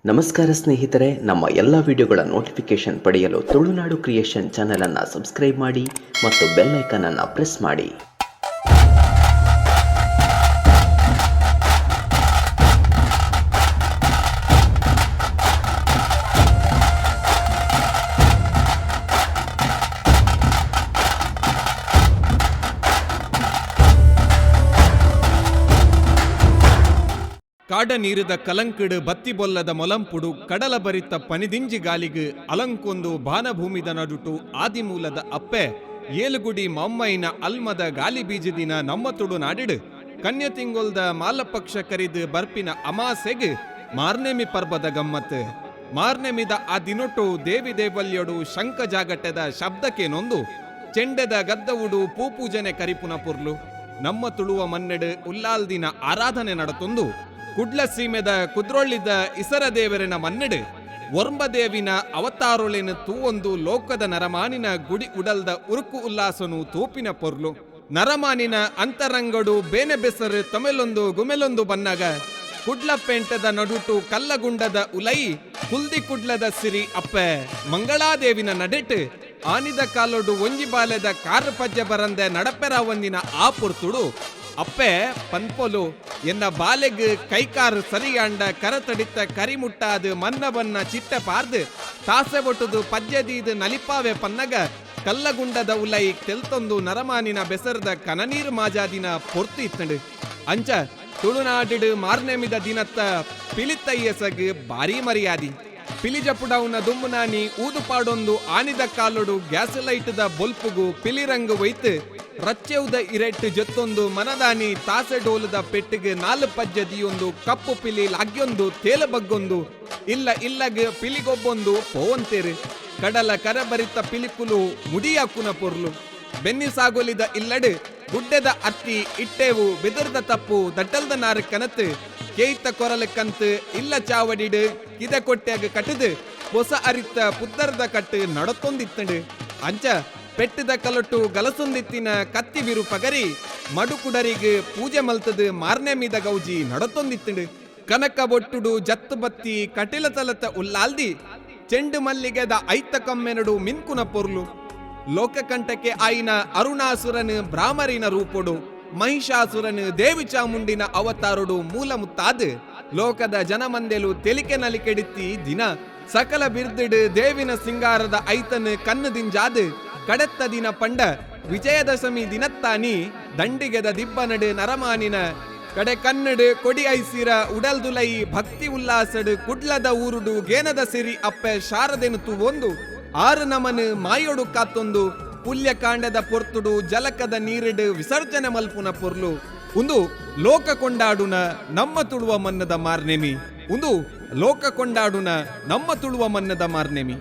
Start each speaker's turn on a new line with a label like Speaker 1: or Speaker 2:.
Speaker 1: ನಮಸ್ಕಾರ ಸ್ನೇಹಿತರೆ, ನಮ್ಮ ಎಲ್ಲ ವಿಡಿಯೋಗಳ ನೋಟಿಫಿಕೇಶನ್ ಪಡೆಯಲು ತುಳುನಾಡು ಕ್ರಿಯೇಷನ್ ಚಾನೆಲನ್ನು ಸಬ್ಸ್ಕ್ರೈಬ್ ಮಾಡಿ ಮತ್ತು ಬೆಲ್ ಐಕಾನ್ ಅನ್ನು ಪ್ರೆಸ್ ಮಾಡಿ.
Speaker 2: ಕಾಡ ನೀರಿದ ಕಲಂಕಿಡು ಬತ್ತಿ ಬೊಲ್ಲದ ಮೊಲಂಪುಡು ಕಡಲ ಬರಿತ ಪನಿದಿಂಜಿ ಗಾಲಿಗ್ ಅಲಂಕೊಂದು ಬಾನಭೂಮಿದ ನಡುಟು ಆದಿಮೂಲದ ಅಪ್ಪೆ ಏಲುಗುಡಿ ಮಮ್ಮೈನ ಅಲ್ಮದ ಗಾಲಿ ಬೀಜದಿನ ನಮ್ಮ ತುಡು ನಾಡಿಡು ಕನ್ಯೆ ತಿಂಗೊಲ್ದ ಮಾಲಪಕ್ಷ ಕರಿದು ಬರ್ಪಿನ ಅಮಾಸೆಗ್ ಮಾರ್ನೆಮಿ ಪರ್ಬದ ಗಮ್ಮತ್. ಮಾರ್ನೆಮಿದ ಆ ದಿನೊಟ್ಟು ದೇವಿ ದೇವಲ್ಯೊಡು ಶಂಖ ಜಾಗಟೆದ ಶಬ್ದಕ್ಕೇನೊಂದು ಚೆಂಡೆದ ಗದ್ದವುಡು ಪೂಪೂಜನೆ ಕರಿಪುನ ಪೊರ್ಲು. ನಮ್ಮ ತುಳುವ ಮನ್ನೆಡು ಉಲ್ಲಾಲ್ದಿನ ಆರಾಧನೆ ನಡತೊಂದು ಕುಡ್ಲ ಸೀಮೆದ ಕುದ್ರೊಳ್ಳಿದ ಇಸರ ದೇವರಿನ ಮನ್ನೆಡು ಒರ್ಂಬದೇವಿನ ಅವತಾರೊಳೆನು ತೂವೊಂದು ಲೋಕದ ನರಮಾನಿನ ಗುಡಿ ಉಡಲ್ದ ಉರುಕು ಉಲ್ಲಾಸನು ತೂಪಿನ ಪೊರ್ಲು. ನರಮಾನಿನ ಅಂತರಂಗಡು ಬೇನೆ ಬೆಸರು ತಮೆಲೊಂದು ಗುಮೆಲೊಂದು ಬನ್ನಗ ಕುಡ್ಲ ಪೇಂಟದ ನಡುಟು ಕಲ್ಲಗುಂಡದ ಉಲೈ ಕುಲ್ದಿ ಕುಡ್ಲದ ಸಿರಿ ಅಪ್ಪೆ ಮಂಗಳಾದೇವಿನ ನಡೆಟ್ ಆನಿದ ಕಾಲೊಡು ಒಂಜಿ ಬಾಲೆದ ಕಾರು ಪಜ್ಜೆ ಬರಂದೆ ನಡಪೆರ ಒಂದಿನ ಆ ಪೊರ್ತುಡು ಅಪ್ಪೆ ಪನ್ಪೊಲು, ಎನ್ನ ಬಾಲೆಗ್ ಕೈಕಾರು ಸರಿಯಾಂಡ ಕರತಡಿತ್ತ ಕರಿಮುಟ್ಟಾದು ಮನ್ನ ಬನ್ನ ಚಿಟ್ಟ ಪಾರ್ದು ತಾಸೆ ಒಟ್ಟುದು ಪಜ್ಜೆದೀದು ನಲಿಪಾವೆ ಪನ್ನಗ ಕಲ್ಲಗುಂಡದ ಉಲೈ ತೆಲ್ತೊಂದು ನರಮಾನಿನ ಬೆಸರದ ಕನನೀರು ಮಾಜಾದಿನ ಪೊರ್ತು ಇತ್ತಂಡು. ಅಂಚ ತುಳುನಾಡಿಡು ಮಾರ್ನೆಮಿದ ದಿನತ್ತ ಪಿಲಿತಯ್ಯಸಗ್ ಭಾರೀ ಮರ್ಯಾದಿ. ಪಿಲಿಜಪುಡವುನ ದುಮ್ಮುನಾನಿ ಊದುಪಾಡೊಂದು ಆನಿದ ಕಾಲೊಡು ಗ್ಯಾಸ್ ಲೈಟ್ದ ಬೊಲ್ಪುಗು ಪಿಲಿರಂಗು ಒಯ್ತು ರಚ್ಚೆವುದ ಇರೆಟ್ ಜೊತ್ತೊಂದು ಮನದಾನಿ ತಾಸೆ ಡೋಲದ ಪೆಟ್ಟಿಗೆ ನಾಲು ಪಜ್ಜೆ ದಿಯೊಂದು ಕಪ್ಪು ಪಿಲಿ ಲಾಗ್ಯೊಂದು ತೇಲ ಬಗ್ಗೊಂದು ಇಲ್ಲ ಇಲ್ಲಗ್ ಪಿಲಿಗೊಬ್ಬೊಂದು ಪೋವಂತೇರು. ಕಡಲ ಕರಬರಿತ ಪಿಲಿಕುಲು ಮುಡಿಯಾಕುನ ಪೊರ್ಲು. ಬೆನ್ನಿ ಸಾಗೊಲಿದ ಇಲ್ಲಡು ಗುಡ್ಡೆದ ಅತ್ತಿ ಇಟ್ಟೇವು ಬೆದರ್ದ ತಪ್ಪು ದಟ್ಟಲ್ದ ನಾರು ಕನತ್ ಕೇಯ್ತ ಕೊರಲ ಕಂತು ಇಲ್ಲ ಚಾವಡಿಡು ಕಿದೆ ಕೊಟ್ಟ್ಯಾಗ ಕಟ್ಟದು ಪೊಸ ಅರಿತ ಪುತ್ತರದ ಕಟ್ಟು ನಡತೊಂದಿತ್ತಂಡು. ಅಂಚ ಪೆಟ್ಟದ ಕಲೊಟ್ಟು ಗಲಸೊಂದಿತ್ತಿನ ಕತ್ತಿ ಬಿರು ಪಗರಿ ಮಡುಕುಡರಿಗ್ ಪೂಜೆ ಮಲ್ತದು ಮಾರ್ನೆ ಮೀದ ಗೌಜಿ ನಡತೊಂದಿತ್ತಂಡು. ಕನಕ ಬೊಟ್ಟುಡು ಜತ್ತು ಬತ್ತಿ ಕಟಿಲ ತಲತ ಉಲ್ಲಾಲ್ದಿ ಚೆಂಡು ಮಲ್ಲಿಗೆದ ಐತ ಕಮ್ಮೆನಡು ಮಿನ್ಕುನ ಪೊರ್ಲು. ಲೋಕಕಂಟಕೆ ಆಯಿನ ಅರುಣಾಸುರನು ಬ್ರಾಹ್ಮರಿನ ರೂಪೊಡು ಮಹಿಷಾಸುರನು ದೇವಿ ಚಾಮುಂಡಿನ ಅವತಾರೊಡು ಮೂಲ ಮುತ್ತಾದ್ ಲೋಕದ ಜನಮಂದೆಲು ತೆಲಿಕೆ ನಲಿಕೆಡಿತ್ತಿ ದಿನ ಸಕಲ ಬಿರ್ದಿಡು ದೇವಿನ ಸಿಂಗಾರದ ಐತನು ಕಣ್ಣು ದಿಂಜಾದ್ ಕಡೆತ್ತ ದಿನ ಪಂಡ ವಿಜಯದಶಮಿ ದಿನತ್ತಾನಿ ದಂಡಿಗೆದ ದಿಬ್ಬನಡು ನರಮಾನಿನ ಕಡೆ ಕನ್ನಡು ಕೊಡಿ ಐಸಿರ ಉಡಲ್ದುಲೈ ಭಕ್ತಿ ಉಲ್ಲಾಸಡು ಕುಡ್ಲದ ಊರುಡು ಗೇನದ ಸಿರಿ ಅಪ್ಪೆ ಶಾರದೆನು ತೂವೊಂದು ಆರು ನಮನು ಮಾಯೊಡು ಕಾತ್ತೊಂದು ಪುಲ್ಯಕಾಂಡದ ಪೊರ್ತುಡು ಜಲಕದ ನೀರಿಡು ವಿಸರ್ಜನೆ ಮಲ್ಪುನ ಪೊರ್ಲು. ಉಂದು ಲೋಕ ಕೊಂಡಾಡುನ ನಮ್ಮ ತುಳುವ ಮನ್ನದ ಮಾರ್ನೆಮಿ. ಉಂದು ಲೋಕ ಕೊಂಡಾಡುನ ನಮ್ಮ ತುಳುವ ಮನ್ನದ ಮಾರ್ನೆಮಿ.